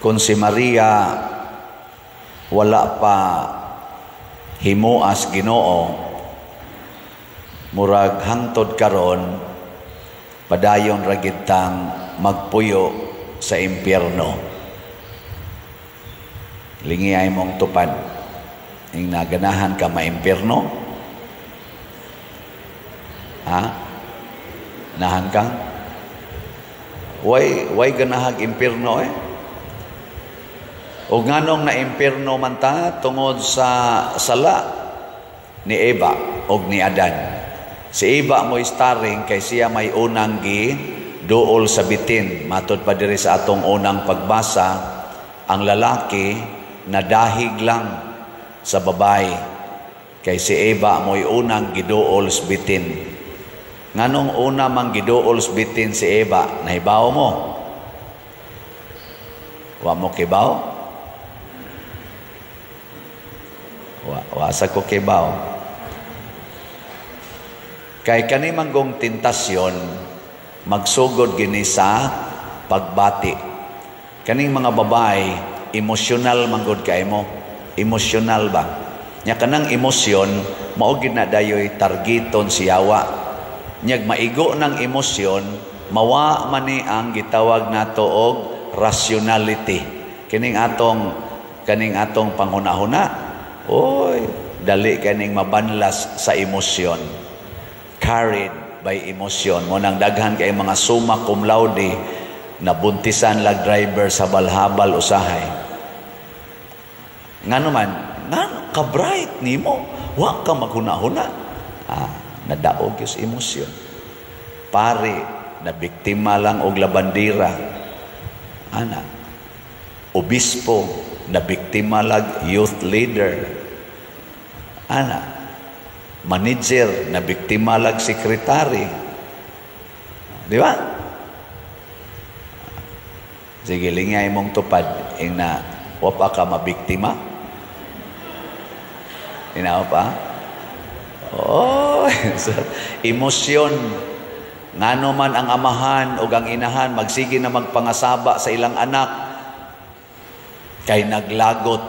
Kung si Maria wala pa himuas Ginoo, murag hangtod karon padayon ra gid tang magpuyo sa impyerno. Lingi ay mong tupad. Ing naganahan ka maimpyerno? Ha? Nahan ka? Why ganahag impyerno eh? O nganong na impyerno man ta? Tungod sa sala ni Eva og ni Adan. Si Eva mo starring kay siya may unang gi duol sa bitin. Matod pa diri sa atong unang pagbasa, ang lalaki nadahig lang sa babae kay si Eva mo'y unang giduol sa bitin. Nganong una mang giduol sa bitin si Eva? Nahibaw mo? Wa mo kibaw? Wa sa ko kibaw. Kay kani manggong tentasyon magsugod gini sa pagbati. Kaning mga babae, emosyonal manggod kay mo. Emosyonal ba? Nya kanang emosyon mao gid na dayoy targeton si yawa. Nyag maigo ng emosyon, mawa man ni ang gitawag nato og rationality. Kining atong panghuna-huna. Oy, dali kaning mabanlas sa emosyon. Carried by emotion. Mo nang daghan kay mga summa cum laude na buntisan lag driver sa balhabal usahay. Ngano man, ngano ka bright nimo, wa ka maghuna-huna. Ah, nadaog yung emosyon. Pare, na biktima lang og labandira. Ana, obispo, na biktima lag youth leader. Ana, manager, na biktima lag sekretary. Di ba? Sige, lingay mong tupad, ing na, wa pa ka mabiktima? Inaw pa? Oh, so, emosyon. Ngano man ang amahan o ang inahan, magsige na magpangasaba sa ilang anak, kay naglagot.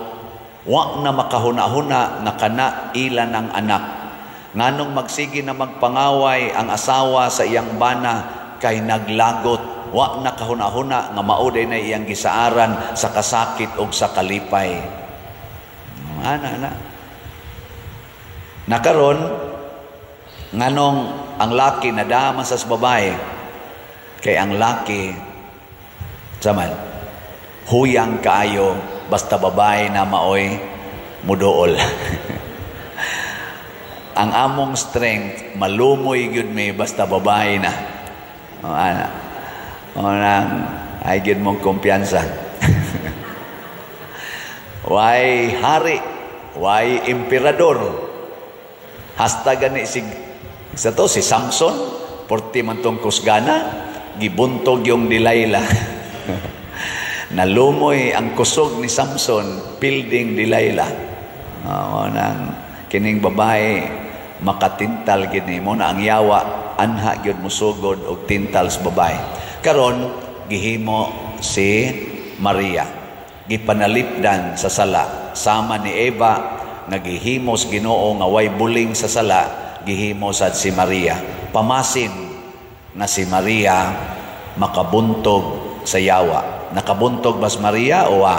Wa na makahuna-huna nga kana ilan ang anak. Nganong magsige na magpangaway ang asawa sa iyang bana, kay naglagot. Wa na kahuna-huna nga mauday na iyang gisaaran sa kasakit o sa kalipay. Ana, ana. Nakaron, nganong ang laki nadama sa babae, kay ang laki, saman, huyang kaayo, basta babae na maoy muduol. Ang among strength, malumoy gyud mi basta babae na. O, ana. O, nang, ay gyud mong kumpiyansa. Why hari, why emperador? Hasta gani si sa to si Samson, porti man tong kusgana, gibuntog yung Delilah. Nalumoy ang kusog ni Samson, pilding Delilah. O, nang kining babae makatintal gid nimo na ang yawa anha gyud musugod og tintal sa babae. Karon gihimo si Maria, gipanalipdan sa sala sama ni Eva nga gihimos Ginoo nga way buling sa sala, gihimo sad si Maria. Pamasin nga si Maria makabuntog sa yawa. Nakabuntog bas Maria o wa?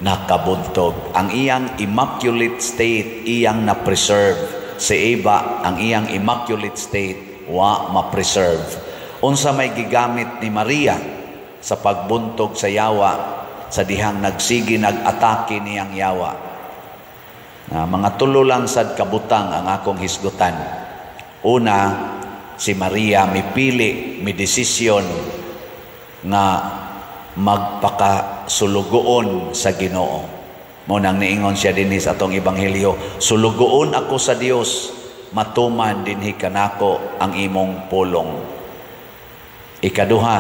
Nakabuntog. Ang iyang immaculate state, iyang na-preserve. Si Eva, ang iyang immaculate state, wa ma-preserve. Unsa may gigamit ni Maria sa pagbuntog sa yawa sa dihang nagsigi nag-atake niyang yawa? Na mga tulo lang sad kabutang ang akong hisgutan. Una, si Maria mipili, mi desisyon nga magpakasulugoon sa Ginoo. Mo nang niingon siya dinhi sa atong ebanghelyo, sulugoon ako sa Dios, matuman dinhi kanako ang imong pulong. Ikaduha,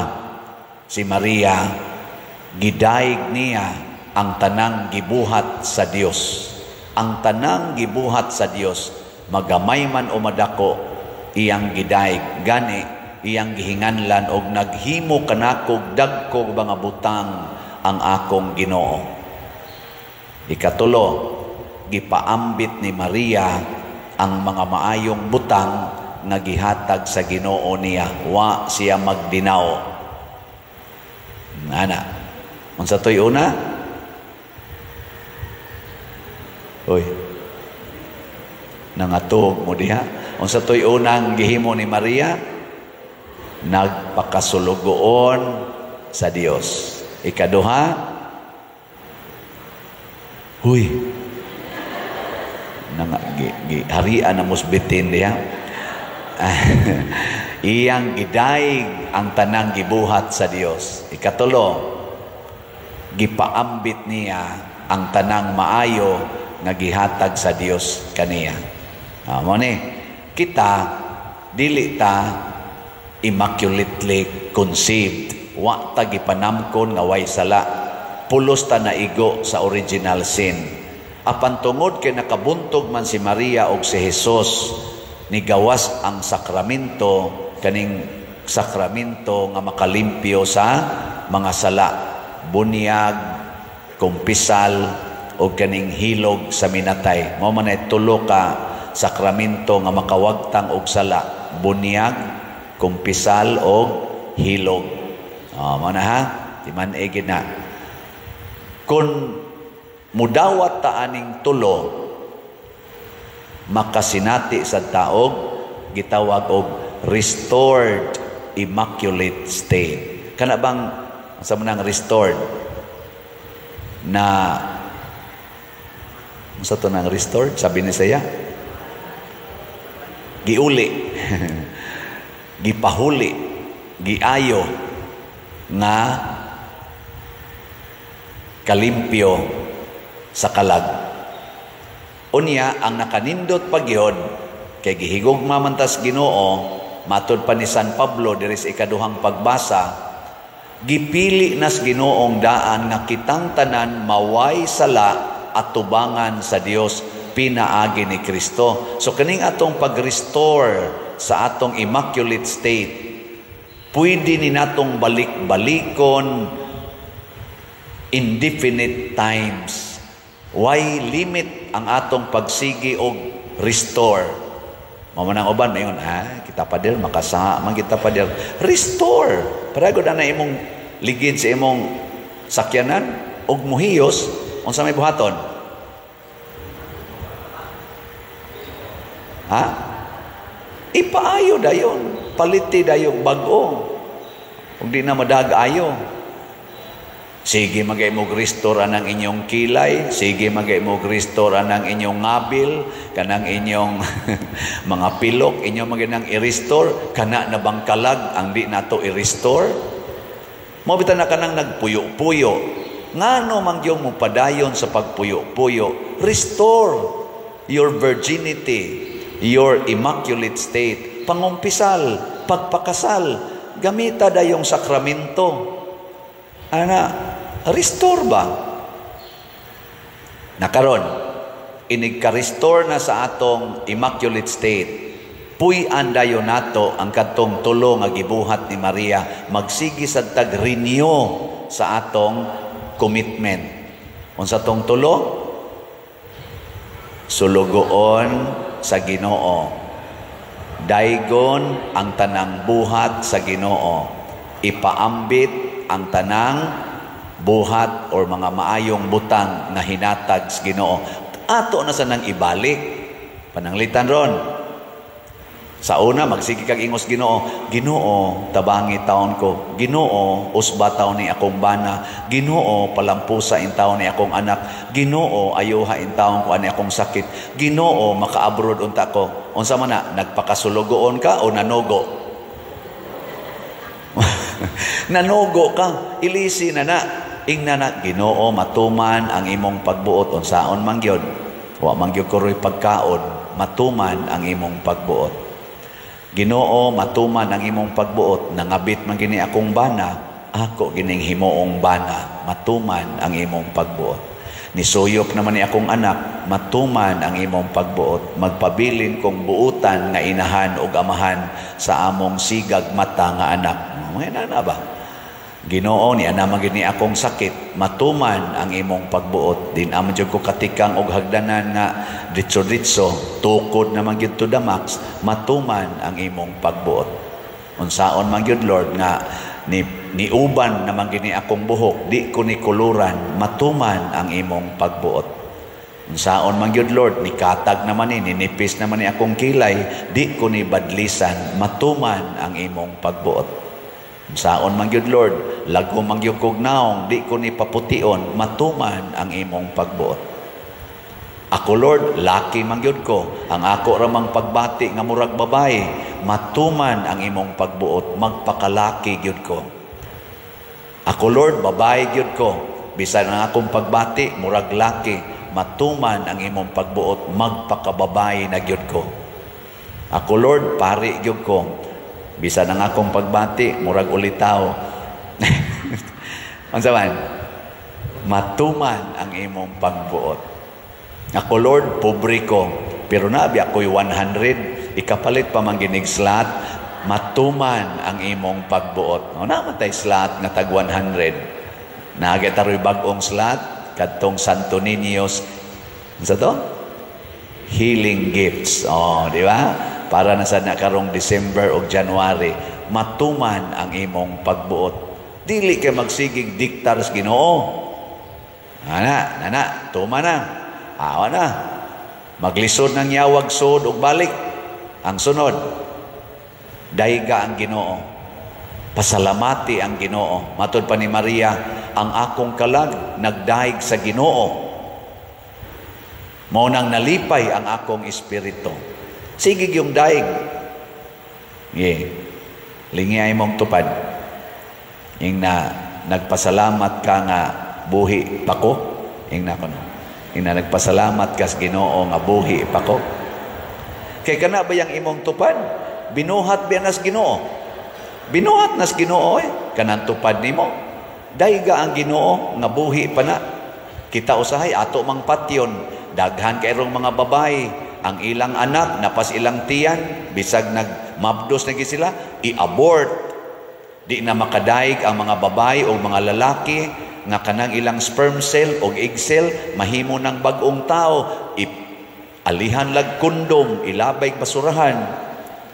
si Maria gidayeg niya ang tanang gibuhat sa Dios. Ang tanang gibuhat sa Dios, magamay man o madako, iyang gidayeg. Gani Iyang gihinganlan og naghimo kanakog dagko mga butang ang akong Ginoo. Ikatulo, gipaambit ni Maria ang mga maayong butang nga gihatag sa Ginoo niya. Wa siya magdinaw. Ana. Unsa to'y una? Oy. Nangatog mo diha. Unsa to'y unang gihimo ni Maria? Nagpakasulugoon sa Dios. Ikaduha, huy, nang gi, harian na musbitin diha. Iyang gidaig ang tanang gibuhat sa Dios. Ikatulo, gipaambit niya ang tanang maayo nga gihatag sa Dios kaniya. Mo ni kita dili ta immaculately conceived. Wa ta gipanamkon nga way sala. Pulos ta naigo sa original sin. Apan tungod kay nakabuntog man si Maria og si Jesus, nigawas ang sakramento, kaning sakramento nga makalimpyo sa mga sala, bunyag, kumpisal, o kaning hilog sa minatay. Mao man ay tulo ka sakramento nga makawagtang og sala: bunyag, kumpisal, og hilog. Oh, mao na ha, timan-i gid na. Kung mudawat ta aning tulo, makasinati sa taog gitawag og restored immaculate state. Kana bang sa manang restored na, unsa to nang restored? Sabi ni saya, giuli, gipahuli, giayo nga kalimpyo sa kalag. Unya ang nakanindot pagyod kay gihigugma man tas Ginoo, matud pa ni San Pablo diri sa ikaduhang pagbasa, gipili nas Ginoong daan nga kitang tanan maway sala at tubangan sa Dios pinaagi ni Kristo. So kaning atong pag-restore sa atong immaculate state, pwede ni natong balik-balikon indefinite times. Why limit ang atong pagsigi og restore? Mao man ang uban mayon, ha, kita pader makasaha man kita pader. Restore. Pareho na imong ligid sa imong sakyanan og muhiyos, unsa may buhaton? Ha? Ipaayo dayon, paliti dayon bag-o. Ug di na madag-ayo. Sige magay mo restore ang inyong kilay, sige magay mo restore ang inyong ngabil, kanang inyong mga pilok, inyong magay nang i-restore, kana na bang kalag ang di nato i-restore? Mo bitan na kanang nagpuyo-puyo. Ngano man gyud mo padayon sa pagpuyo-puyo? Restore your virginity, your immaculate state. Pangumpisal, pagpakasal, gamita dayong sakramento. Ana, restore ba? Nakaron, inig ka-restore na sa atong immaculate state, puy-an dayon nato ang kadtong tulo nga gibuhat ni Maria, magsigi sad tag renew sa atong commitment. Unsa tong tulo? Sulugoon sa Ginoo. Daygon ang tanang buhat sa Ginoo. Ipaambit ang tanang buhat or mga maayong butang nga hinatag sa Ginoo. Ato na sa nang ibalik. Pananglitan ron. Sa una, magsige kag ingos Ginoo. Ginoo, tabangi taon ko. Ginoo, usba taon ni akong bana. Ginoo, palampusa in taon ni akong anak. Ginoo, ayuha in taon ko ani akong sakit. Ginoo, maka-abroad unta ko. Unsa man na, nagpakasulugoon ka o nanugo? Nanugo ka, ilisi na na. Ingna na, Ginoo, matuman ang imong pagbuot. Unsaon man gyud. Wa man gyud kuroy pagkaon, matuman ang imong pagbuot. Ginoo, matuman ang imong pagbuot. Nangabit man gini akong bana, ako gining himuong bana, matuman ang imong pagbuot. Nisuyop naman ni akong anak, matuman ang imong pagbuot. Magpabilin kong buutan nga inahan ug amahan sa among sigag mata nga anak. Mga na ba? Ginoo, ni ana man gid ni akong sakit, matuman ang imong pagbuot. Din amo jud ko katikang og hagdanan nga ditso-ditso, tukod naman gyud to the max, matuman ang imong pagbuot. Unsaon man gyud, Lord, nga ni niuban naman gini akong buhok, di ko ni kuluran, matuman ang imong pagbuot. Unsaon man gyud, Lord, ni katag naman ni, ninipis naman ni akong kilay, di ko ni badlisan, matuman ang imong pagbuot. Unsaon man gyud, Lord, lago man gyud kog naong, di ko ni papution, matuman ang imong pagbuot. Ako, Lord, laki man gyud ko, ang ako ra mang pagbati nga murag babae, matuman ang imong pagbuot, magpakalaki gyud ko. Ako, Lord, babae gyud ko, bisan ang akong pagbati murag laki, matuman ang imong pagbuot, magpakababae na gyud ko. Ako, Lord, pari gyud ko, bisan ang akong pagbati murag ulitaw. Unsa man? Matuman ang imong pagbuot. Ako, Lord, pobre ko, pero nabi ako'y 100, ikapalit pa man ginig slot, matuman ang imong pagbuot. O naman tay slot nga tag 100. Naagay taroy bag-ong slot, kadtong Santo Niños, unsa to? Healing gifts. Oh, di ba? Para na sa karong December o January, matuman ang imong pagbuot. Dili kay magsigig diktar sa Ginoo. Ana, nana, tuma na. Awa na. Maglisod ng yawag sod og balik. Ang sunod, dayga ang Ginoo. Pasalamati ang Ginoo. Matod pa ni Maria, ang akong kalag nagdaig sa Ginoo. Mao nang nalipay ang akong espiritu. Sige yung daig. Yeah. Lingi ay mong tupad. Ing na nagpasalamat ka nga buhi pa ko. Ing na kono. Ing na nagpasalamat ka sa Ginoo nga buhi pa ko. Kay kana ba yang imong tupad? Binuhat biya nas Ginoo. Binuhat nas Ginoo eh. Kanang tupad nimo. Dayga ang Ginoo nga buhi pa na. Kita usahay ato mang patyon. Daghan kayrong mga babae, ang ilang anak napas ilang tiyan, bisag nagmabdos na sila, i-abort. Di na makadaig ang mga babae o mga lalaki nga kanang ilang sperm cell o egg cell mahimo ng bag-ong tao, alihan lag kondom, ilabay basurahan,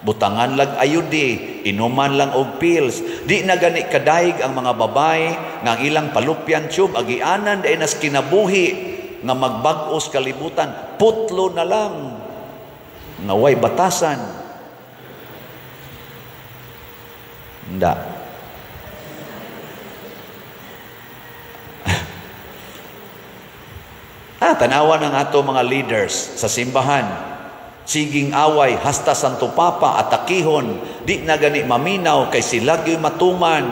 butangan lag ayudi, inuman lang og pills. Di na gani kadaig ang mga babae nga ang ilang fallopian tube agianan dahil nas kinabuhi nga magbag-os kalibutan, putlo na lang nga way batasan. Nda. Tanawa ng ato mga leaders sa simbahan. Siging away hasta Santo Papa atakihon, di na gani maminaw kay sila gyud matuman.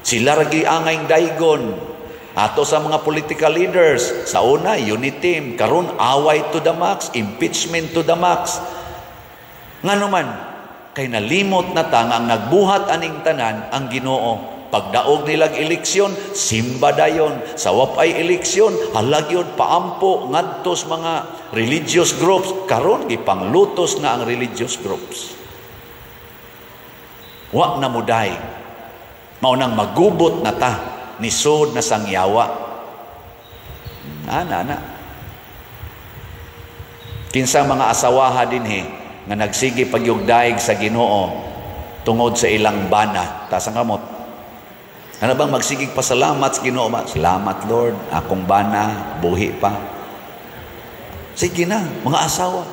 Sila ra gyud angay daygon. Ato sa mga political leaders, sa una, unity team, karon away to the max, impeachment to the max. Ngano man, kay nalimot na ta nga ang nagbuhat aning tanan ang Ginoo. Pagdaog nilag eleksyon, simba dayon. Sa wapay eleksyon, halagyon paampo ngadtos mga religious groups. Karon gipanglutos na ang religious groups. Wa na muday. Mao nang magubot na ta, nisod na sangyawa. Ana na. Kinsa mga asawaha dinhi nga nagsige pagyugdaig sa Ginoo tungod sa ilang bana, taas ang kamot. Ano bang magsigig pasalamat sa Ginoo? Salamat, Lord, akong bana, buhi pa. Sige na, mga asawa.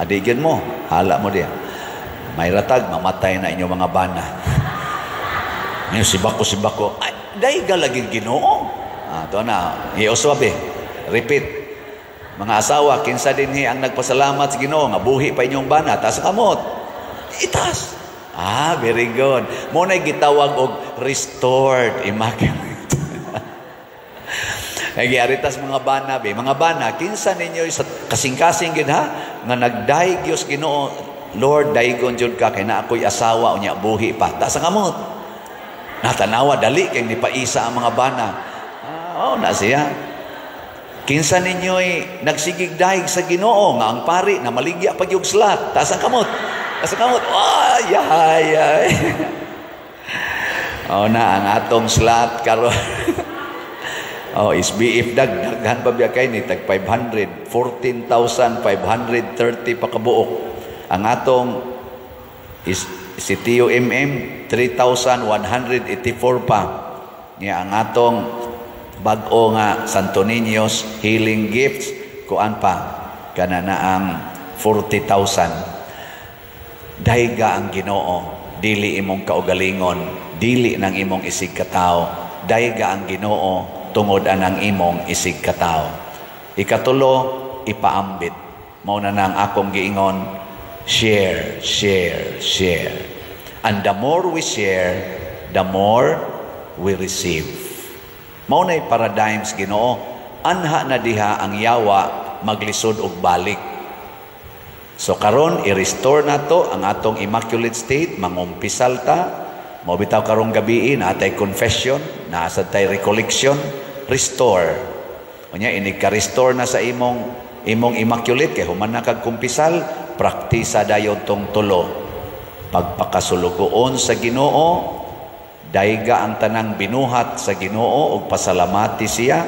Adigyan mo, hala mo diya. May ratag, mamatay na inyo mga bana. Ngayon, sibako. Ay, dahil lagi Ginoo. Ah, ito na, ioswabe. Repeat. Mga asawa, kinsa dinhi ang nagpasalamat sa Ginoo nga buhi pa inyong bana, taas ang kamot. Itaas. Ah, very good. Mo na gitawag og restored immaculate. Ay giaritas mga bana, be. Mga bana, kinsa ninyo sa kasing-kasing gid ha nga nagdaig Dios Ginoo, Lord, daigon jud ka kay na ako'y asawa unya buhi pa. Taas ang kamot. Natanawa dali kay nipaisa ang mga bana. Ah, oh, na siya. Kinsa ninyo'y nagsigig dayeg sa Ginoo nga ang pari na maligya pag yung slot? Taas ang kamot. Taas ang kamot. Ay, ay, ay. Oh na ang atong slot karon. Oh, SBF daghan pa biya kay ni tag 500, 14,530 pa kabuok. Ang atong is si TUMM 3,184 pa. Nya ang atong bag-o nga Santo Niños Healing Gifts, kuan pa kana na ang 40,000. Dayga ang Ginoo, dili imong kaugalingon, dili nang imong isig katawo. Dayga ang Ginoo tungod anang imong isig katawo. Ikatulo, ipaambit. Mao na nang akong giingon, share, share, share. And the more we share, the more we receive. Mao na'y paradigms Ginoo. Anha na diha ang yawa maglisod og balik. So karon, i-restore nato ang atong immaculate state, mangumpisal ta. Mao bitaw karong gabi naa tay confession, naa sad tay recollection, restore. Unya inig ka-restore na sa imong immaculate kay human na kag kumpisal, praktisa dayon tong tulo. Pagpakasulugoon sa Ginoo, dayga ang tanang binuhat sa Ginoo ug pasalamati siya,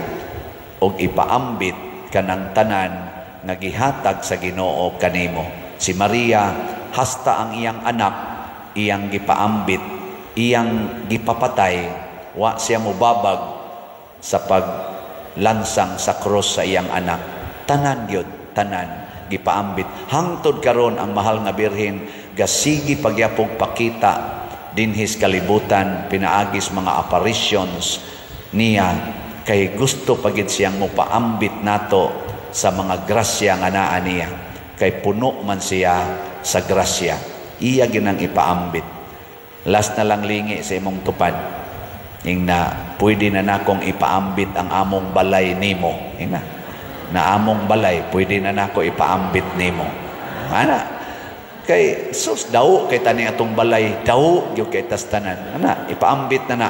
ug ipaambit kanang tanan nga gihatag sa Ginoo kanimo. Si Maria, hasta ang iyang anak iyang gipaambit, iyang gipapatay, wa siya mobabag sa paglansang sa krus sa iyang anak. Tanan gyud, tanan gipaambit. Hangtod karon ang mahal nga Birhen gasigi pagyapog pakita dinhis kalibutan pinaagis mga apparitions niya kay gusto pagid siyang mopaambit nato sa mga grasya nga naa niya, kay puno man siya sa grasya. Iya ginang ipaambit. Last na lang, lingi sa imong tupad. Ingna, "Pwede na nakong ipaambit ang among balay nimo." Ingna na, "Among balay, pwede na nako ipaambit nimo." Ana kay sus, daw kay tani atong balay, daw gyud kay tas tanan. Ana, ipaambit na na.